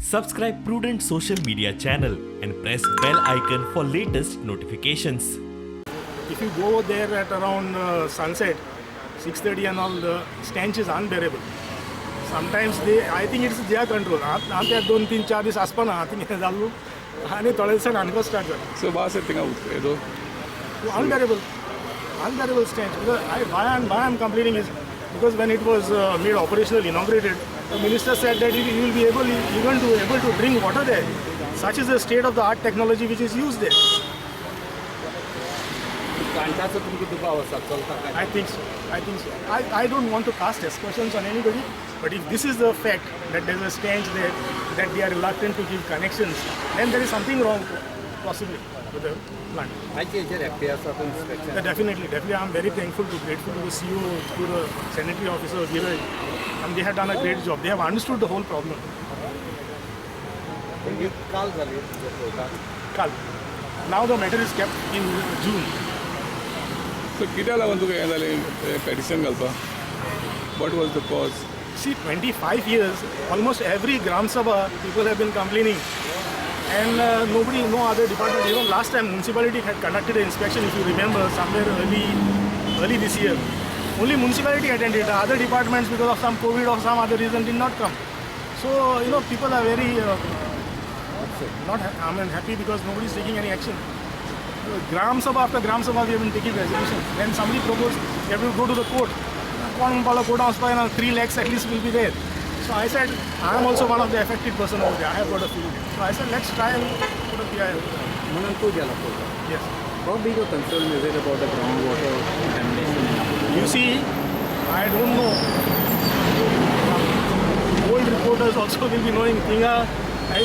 Subscribe Prudent social media channel and press bell icon for latest notifications. If you go there at around sunset, 6:30 and all, the stench is unbearable. Sometimes they, I think it's their control. आतां ते दोन तीन चार दीस आसपाना आतां कितें जाल्लो आनी थोड्या दिसान आनको स्टार्ट जालें. सो वास येता थिंगा हेजो. Unbearable, unbearable stench. Because I, why I'm complaining is because when it was made operational, inaugurated, the minister said that you will be able even to able to drink water there. Such is the state of the art technology which is used there. प्लांटाचो तुमकां दुबाव आसा चलता काय? I think so. I think so. I don't want to cast aspersions on anybody, but if this is the fact that there's a stench there, that they are reluctant to give connections, then there is something wrong, possibly, with the plant. आयचे हेजेर happy आसा तो inspection? Yeah, definitely, definitely. I'm very thankful to grateful to the CEO, to the sanitary officer, Dheeraj, and they have done a great job. They have understood the whole problem. काल जाली तुज्या कोर्टान? Kal. Now the matter is kept in June. So कित्याक लागून तुका हें जालें petition घालपाक? What was the cause? See, 25 years, almost every Gram Sabha, people have been complaining. And nobody, no other department, even last time municipality had conducted an inspection, if you remember, somewhere early, early this year. Only municipality attended, the other departments, because of some COVID or some other reason, did not come. So, people are very not, I mean, happy because nobody is taking any action. Gram Sabha after Gram Sabha, we have been taking resolutions. Then somebody proposed, we have to go to the court. कोण म्हणपाक कोर्टान वचपाक ना, 3 lakhs at least will be there. So I said, I am also one of the affected person over there. I have got a field. So I said, let's try and put a PIL. म्हणून तूं गेला कोर्टात? Yes. How big a concern is it about the groundwater contamination in Amboli? You see, I don't know. Old reporters also will be knowing. थिंगा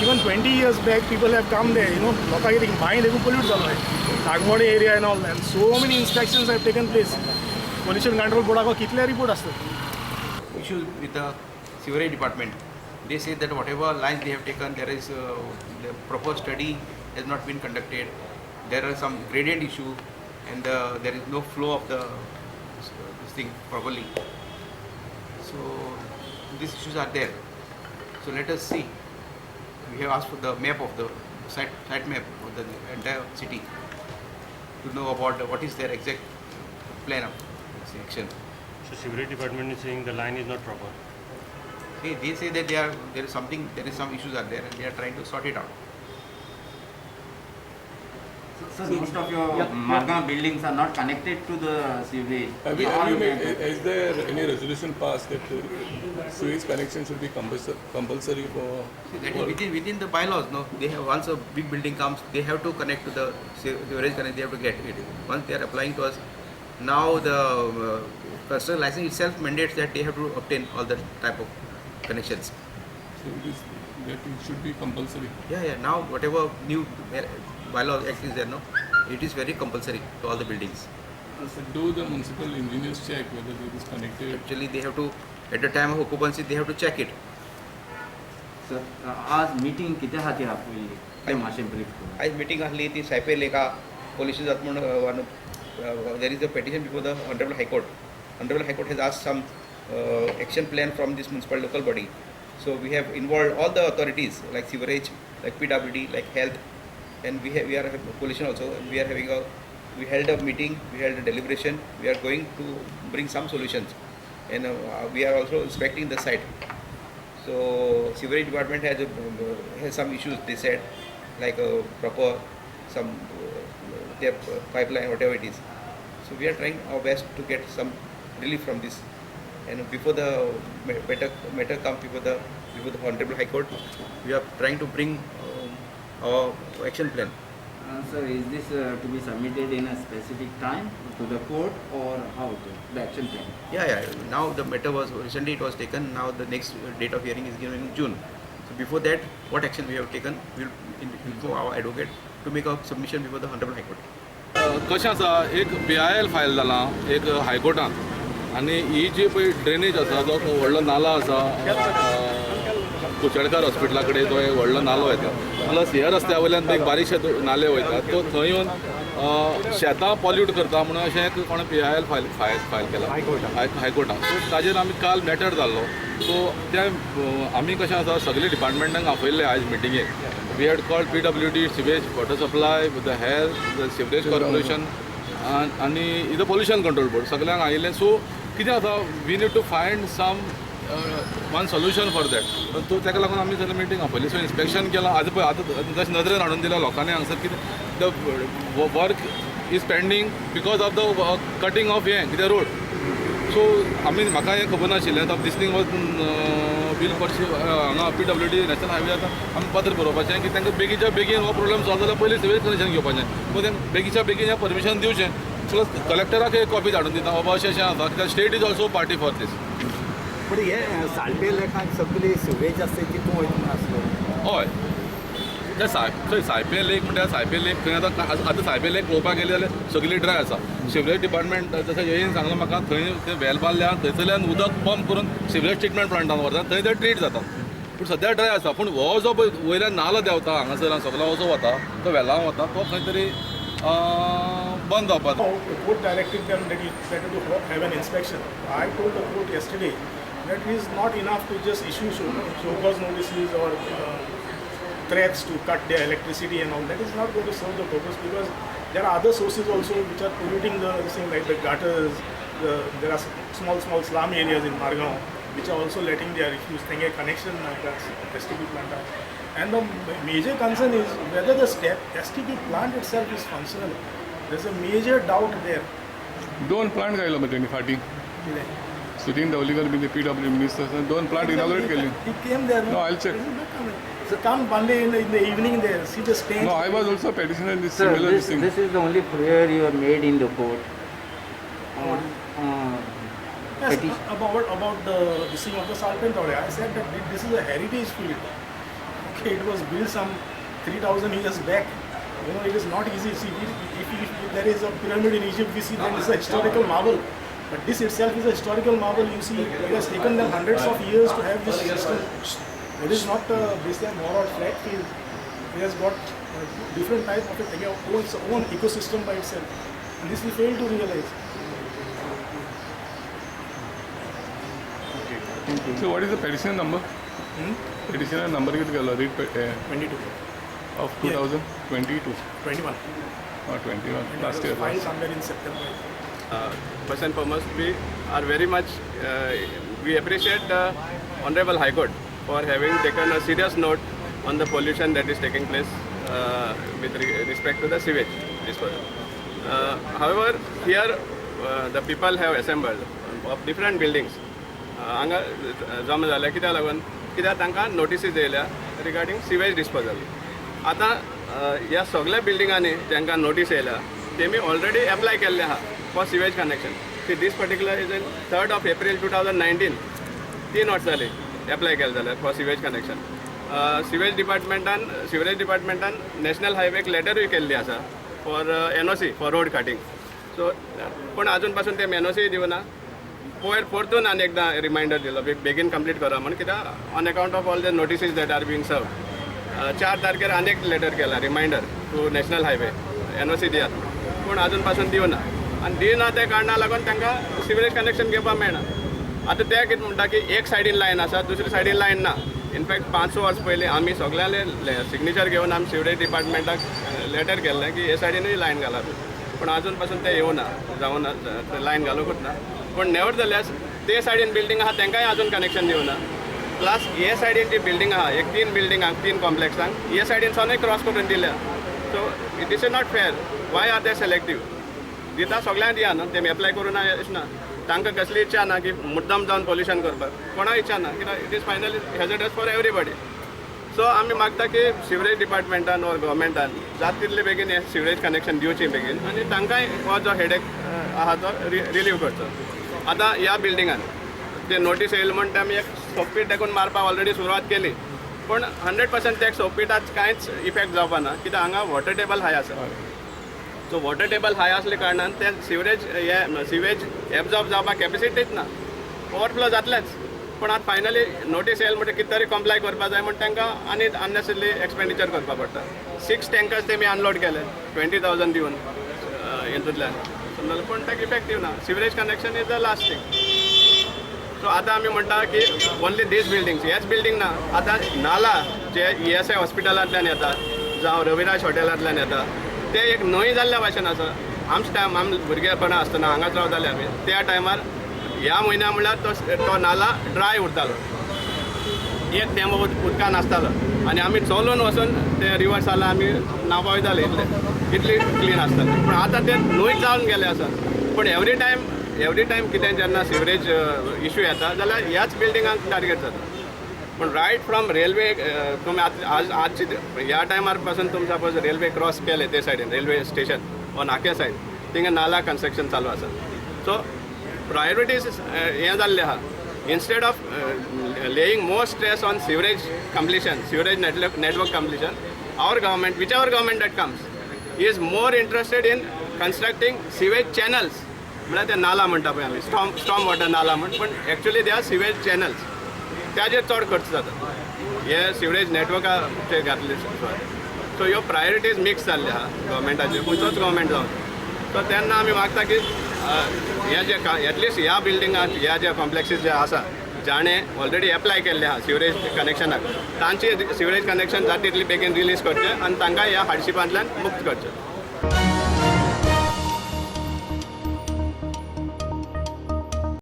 even 20 years back, people have come there. लोकांक कितें बांय देखून pollute जालो Nagmode area and all, and so many inspections have taken place. Pollution control बोर्डाक कितले report आसतात. Issues with the sewerage department. They say that whatever lines they have taken, there is the proper study has not been conducted. There are some gradient issue, and there is no flow of the this thing properly. So these issues are there. So let us see. We have asked for the map of the site map of the entire city to know about what is their exact plan of action. So sewerage department is saying the line is not proper. They say that they are there is something, there is some issues are there, and they are trying to sort it out. So, sir, most of your Margao buildings are not connected to the sewage. Have you made, is there any resolution passed that sewage connection should be compulsory for? See, that is within the bylaws. No, they have, once a big building comes, they have to connect to the sewerage connect. They have to get it. Once they are applying to us, now the construction license itself mandates that they have to obtain all the type of connections. So it is that it should be compulsory. Yeah. Now whatever new bylaw act is there, no, it is very compulsory to all the buildings. So do the municipal engineers check whether it is connected? Actually, they have to, at the time of occupancy, they have to check it. Sir, आज meeting कित्या खातीर आपयल्ली तें मातशें brief करून. आयज meeting आसली ती सायपेल एका पोल्युशन जाता म्हणून. There is a petition before the Honourable High Court. Honourable High Court has asked some action plan from this municipal local body. So we have involved all the authorities like sewerage, like PWD, like health, and we are pollution also. And we are having a we held a meeting, we held a deliberation. We are going to bring some solutions, and we are also inspecting the site. So sewerage department has some issues. They said, like a proper some their pipeline, whatever it is. So we are trying our best to get some relief from this. And before the matter comes before the Honorable High Court, we are trying to bring our action plan. Sir, is this to be submitted in a specific time to the court or how it is, the action plan? Yeah. Now the matter was recently it was taken. Now the next date of hearing is given in June. So before that, what action we have taken, we will inform our advocate to make a submission before the Honorable High Court. कशें आसा, एक PIL file जालां एक हायकोर्टान आनी ही जी पळय drainage आसा, जो व्हडलो नालो आसा, कुचडकार हॉस्पिटला कडेन तो एक व्हडलो नालो येता, प्लस ह्या रस्त्या वयल्यान एक बारीकशे नाले वयता, तो थंय येवन शेतां पॉल्यूट करता म्हणून अशें एक कोणें पीआयएल फायल फायल फायल केलां हायकोर्टान. सो ताजेर आमी काल मॅटर जाल्लो. सो तें आमी कशें आसा सगळे डिपार्टमेंटांक आपयल्ले आयज मिटिंगेक. We had called PWD, sewage, water supply, the health, the sewerage corporation आनी the pollution control board सगळ्यांक आयिल्लें. सो कितें आसा, we need to find some one solution for that. तो ताका लागून आमी सगळें मिटींग आपयली. सो इन्स्पेक्शन केलां आतां पळय, आतां जशें नदरेन हाडून दिल्या लोकांनी हांगसर कितें the work is pending because of the cutting of हें कितें रोड. सो आमी म्हाका हें खबर नाशिल्लें. आतां this thing was बील परशी हांगा PWD national highway आतां आमी पत्र बरोवपाचें की तांकां बेगीच्या बेगीन हो प्रॉब्लम सॉल्व जाल्यार पयलीं सिवेज कनेक्शन घेवपाचें. पूण तांकां बेगीच्या बेगीन हें परमिशन दिवचें. प्लस कलेक्टराक एक कॉपी धाडून दिता बाबा अशें अशें आसा, कित्याक state is also party for this. पूण हे सालपे लेखाक सगळी सिवेज आसता तितून वयता म्हूण आसलो. हय, ते थंय सायपे लेक म्हणल्यार सायपे लेक थंय आतां आतां सायपे लेक पळोवपाक गेले जाल्यार सगळी ड्राय आसा. सिवरेज डिपार्टमेंट जशें येयन सांगलां म्हाका, थंय ते वेल बांदल्या थंयसरल्यान उदक पंप करून सिवरेज ट्रिटमेंट प्लांटान व्हरता, थंय ते ट्रीट जाता. पूण सद्या ड्राय आसा. पूण हो जो पळय वयल्यान नालो देंवता हांगासर सगलो वचो वता तो वेलां वता तो खंय तरी बंद जावपाक. Court directed them that it's better to have an inspection. I told the court yesterday that it is not enough to just issue show cause notices or threats to cut their electricity and all. That is not going to serve the purpose because there are other sources also which are polluting the thing, like the gutters. There are small slum areas in Margao which are also letting their refuse thing a connection like STP plant. And the major concern is whether the STP plant itself is functional. There is a major doubt there. दोन plant घायलो मरे तेणी फाटीं. Sudin Dhavalikar been the PW minister, दोन plant inaugurate केली. He came there. No, I'll check. So come one day in the evening there, see the stains. No, I was also a petitioner in this Sir, similar thing. This is the only prayer you have made in the court. Yes, about the thing of the Salpem Tole. I said that this is a heritage field. Okay, it was built some 3,000 years back. You know, it is not easy. See, if there is a pyramid in Egypt, we see that it's a historical marvel. But this itself is a historical marvel. You see, it has taken them hundreds of years to have this system. It is not basically a more or flat field. It has got different type of it, its own ecosystem by itself. And this we fail to realize. Okay. So what is the petition number? Petitioner number किती गेलो? Read 22 of 2022. 21. Or 21 last year. Filed somewhere in September. First and foremost, we are very much we appreciate the Honorable High Court for having taken a serious note on the pollution that is taking place with respect to the sewage disposal. However, here the people have assembled of different buildings. हांगा जमा जाल्या कित्याक लागून, कित्याक तांकां नोटिसीज येयल्या regarding sewage disposal. आतां ह्या सगळ्या बिल्डिंगांनी जांकां नोटीस येयल्या तेमी ऑलरेडी एप्लाय केल्ले आहा for sewage connection. See, this particular is in 3rd of April 2019, 3 वर्सां जाली एप्लाय केलें जाल्यार फॉर सिवेज कनेक्शन. सिवेज डिपार्टमेंटान नॅशनल हायवेक लेटरूय केल्ली आसा for NOC for road cutting. So पूण आजून पासून ते एनओसी दिवना. पयर परतून आनी एकदां रिमायंडर दिलो बेगीन कंप्लीट करा म्हण, कित्याक on account of all the notices that are being serve. 4 तारखेर आनी एक लेटर केला reminder to national highway NOC दियात, पूण आजून पासून दिवना. आनी दिना त्या कारणाक लागून तांकां सिवरेज कनेक्शन घेवपाक मेळना. आतां ते कितें म्हणटा की एक सायडीन लायन आसा, दुसरे सायडीन लायन ना. इनफॅक्ट 5 वर्स पयलीं आमी सगळ्यांले सिग्नेचर घेवन आमी सिवरेज डिपार्टमेंटाक लेटर केल्लें की हे सायडीनूय लायन घालात, पूण आजून पासून तें येवना, जावना, लायन घालूंकूच ना. पूण नेवरदलेस ते सायडीन बिल्डींग आहा तांकांय आजून कनेक्शन दिवना. प्लस हे सायडीन जी बिल्डींग आहा, एक 3 बिल्डिंगांक, 3 कॉम्प्लेक्सांक हे सायडीन सावनूय क्रॉस करून दिल्या. So it is not fair. Why are they selective? दिता सगळ्यांक दिया न्हू, तेमी एप्लाय करूं ना अशें ना. तांकां कसली इच्छा ना की मुद्दम जावन पोल्युशन करपाक, कोणाक इच्छा ना, कित्याक it is finally hazardous for everybody. So आमी मागता की सिवरेज डिपार्टमेंटान ऑर गव्हर्मेंटान जाता तितले बेगीन हें सिवरेज कनेक्शन दिवचें बेगीन आनी तांकांय हो जो हेडेक आहा तो रिलीव करचो. आतां ह्या बिल्डिंगान ते नोटीस येयले म्हण आमी एक सोपीट टेकून मारपाक ऑलरेडी सुरवात केली, पूण 100% त्या सोपीटाच कांयच इफेक्ट जावपा ना, कित्याक हांगा वॉटर टेबल हाय आसा. सो वॉटर टेबल हाय आसले कारणान ते सिवरेज हे सिवेज एब्जॉर्ब जावपाक कॅपेसिटीच ना, ओवरफ्लो जातलेच. पूण आतां फायनली नोटीस येयले म्हणटकीर कितें तरी कंप्लाय करपाक जाय म्हण तांकां आनी अननेसेसरी एक्सपेंडिचर करपाक पडटा. 6 टँकर्स तेमी अनलोड केले 20,000 दिवन हेतूंतल्यान समजलें, पूण ताका इफेक्टीव ना. Sewerage connection is the last thing. So आतां आमी म्हणटा की ओनली these buildings, हेच बिल्डींग ना, आतां नाला जे ESI हॉस्पिटलांतल्यान येता जावं रविराज हॉटेलांतल्यान येता ते एक न्हंय जाल्ल्या भाशेन आसा. आमच्या टायम आम भुरगेपणां आसतना हांगाच रावताले आमी, त्या टायमार ह्या म्हयन्या म्हणल्यार तो नाला ड्राय उरतालो, एक तेंबो उदकान आसतालो आनी आमी चलून वचून ते रिवर साला आमी न्हांवपा वयताले, इतले इतली क्लीन आसताले. पूण आतां ते न्हंय जावन गेले आसा. पूण एवरी टायम कितें जेन्ना सिवरेज इशू येता जाल्यार ह्याच बिल्डिंगांक टार्गेट जाता. पूण रायट फ्रॉम रेल्वे तुमी आज आज ह्या टायमार पासून तुमी सपोज रेल्वे क्रॉस केले ते सायडीन रेल्वे स्टेशन वो नाक्या सायड थिंगा नाला कन्स्ट्रक्शन चालू आसा. सो प्रायोरिटीज हें जाल्लें आहा. Instead of laying more stress on sewerage completion, sewerage network completion, our government, whichever government that comes, is more interested in constructing sewage channels. म्हळ्यार ते नाला म्हणटा पळय आमी, स्टॉर्म वॉटर नाला म्हण, पूण actually they are sewage channels. ताजेर चड खर्च जाता हे सिवरेज नेटवर्काचे घातले. सो ह्यो प्रायोरिटीज मिक्स जाल्ले आहा गव्हर्मेंटाच्यो, खंयचोच गव्हर्मेंट जावन. सो तेन्ना आमी मागता की हे जे एटलिस्ट ह्या बिल्डिंगाक ह्या ज्या कॉम्प्लेक्सीस जे आसा जाणें ऑलरेडी एप्लाय केल्ले आहा सिवरेज कनेक्शनाक, तांचे सिवरेज कनेक्शन जाता तितली बेगीन रिलीज करचें आनी तांकां ह्या हार्डशिपांतल्यान मुक्त करचें.